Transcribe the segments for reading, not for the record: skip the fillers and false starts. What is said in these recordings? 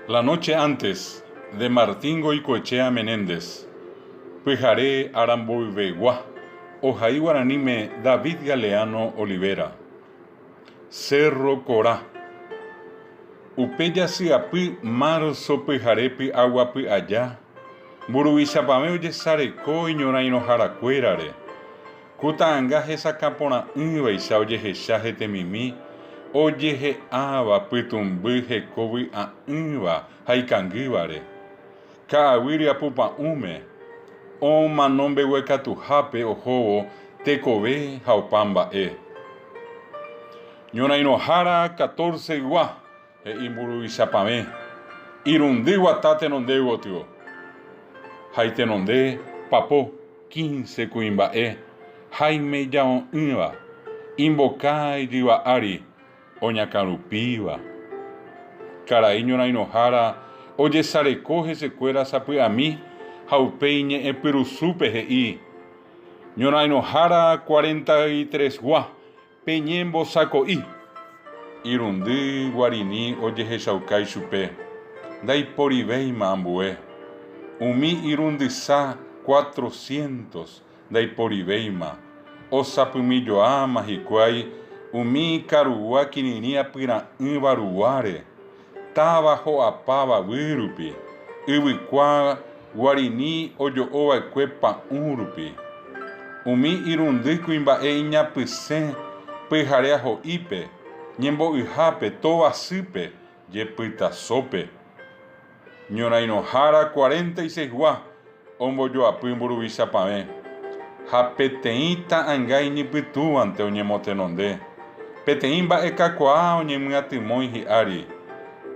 La noche antes de Martín Goicoechea Menéndez, Pyhare ára mboyvegua, ohai guaraníme David Galeano Olivera. Cerro Corá. Upe jasyapy marzo pyhare py'aguapy aja, mburuvichapavẽ ojesareko iñorairõharakuérare. Ku ta'anga hesakã porã'ỹvaicha ojehecha hetemimi ojehe'áva pytũmby heko vy'a'ỹva ha ikangývare. Ka'aguy ryapu pa'ũme, omano mbeguekatuhápe ohóvo tekove ha opa mba'e. Ñorairõhára catorce-ygua, he'i mburuvichapavẽ, irundy guata tenonde gotyo, ha itenonde papo quince kuimba'e háime ijao'ỹva, imboka ijyva ári oñakãrupíva. Karai ñorairõhára ojesareko hesekuéra sapy'ami ha upe iñe'ẽpyrusúpe he'i, Ñorairõhára 43-gua, Peñembosako'i! Irundy guarini ojehechauka ichupe, ndaiporivéima ambue. Umi irundysa cuatrocientos ndaiporivéima, osapymijoáma hikuái umi karugua kirirĩ apyra'ỹva ruguáre, táva ho'apáva guy rupi, yvykua guarini ojo'ova'ekue pa'ũ rupi. Umi irundy kuimba'e iñapysẽ pyhare aho'ípe, ñembo'yhápe, tovasýpe, jepytasópe. Ñorairõhára 46-gua ombojoapy mburuvichapavẽ, ha peteĩ ta'ãnga iñypytũvante oñemotenonde, peteĩ mba'e kakuaa oñemyatymói hi'ári.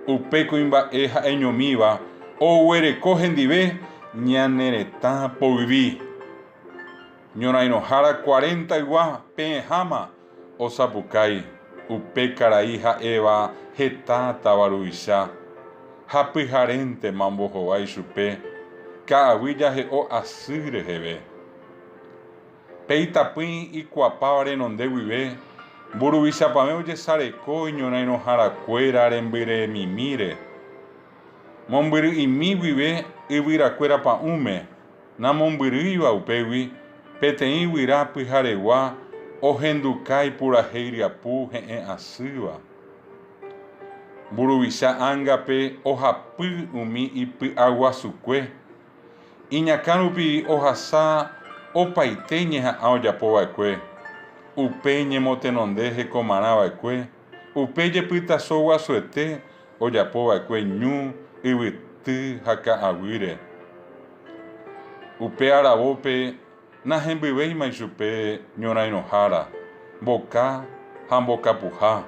Upe kuimba'e ha'eñomíva oguereko hendive ñane retã poyvi. Ñorairõhára cuarenta-ygua peẽháma Osapukái upe karai ha'éva heta táva ruvicha, ha pyharéntema ombohovái chupe ka'aguy jahe'o asy reheve. Pe itapỹi ikuapáva renonde guive, mburuvichapavẽ ojesareko iñorairõharakuéra rembyremimíre. Mombyry'imi guive yvyrakuéra pa'ũme, Namombyrýiva upégui, peteĩ guyra pyharegua ohenduka ipurahéi ryapu he'ẽ asýva. Mburuvicha ángape ohapy umi ipy'aguasukue, iñakã rupi ohasa opaite ñeha'ã ojapova'ekue, upe ñemotenonde hekomarãva'ekue, upe jepytaso guasuete ojapova'ekue ñu, yvyty ha ka'aguýre. Upe aravópe nahembyvéima ichupe ñorairõhára, mboka ha mbokapuha.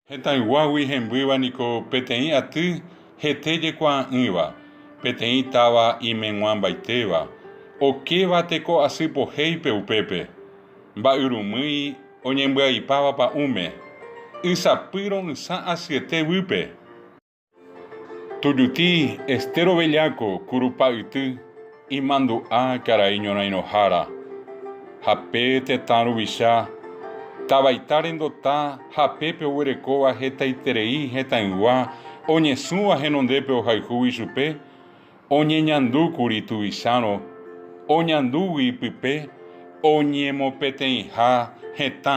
Hetãyguágui hembýva niko peteĩ aty hete jekuaa'ỹva, peteĩ táva imeg̃uambaitéva, okéva teko asy pohéipe upépe, mba'yrumýi oñembyaipáva pa'ũme, ysapy ro'ysã asyete guýpe. Tujuti, Estero Bellaco, Kurupa'yty, imandu'a karai ñorairõhára ha pe tetã ruvicha tavaita rendota ha pépe oguerekóva hetaiterei hetãygua oñesũva henondépe ohayhúgui chupe, oñeñandúkuri tuvichárõ oñandúgui ipype oñemopeteĩha hetã.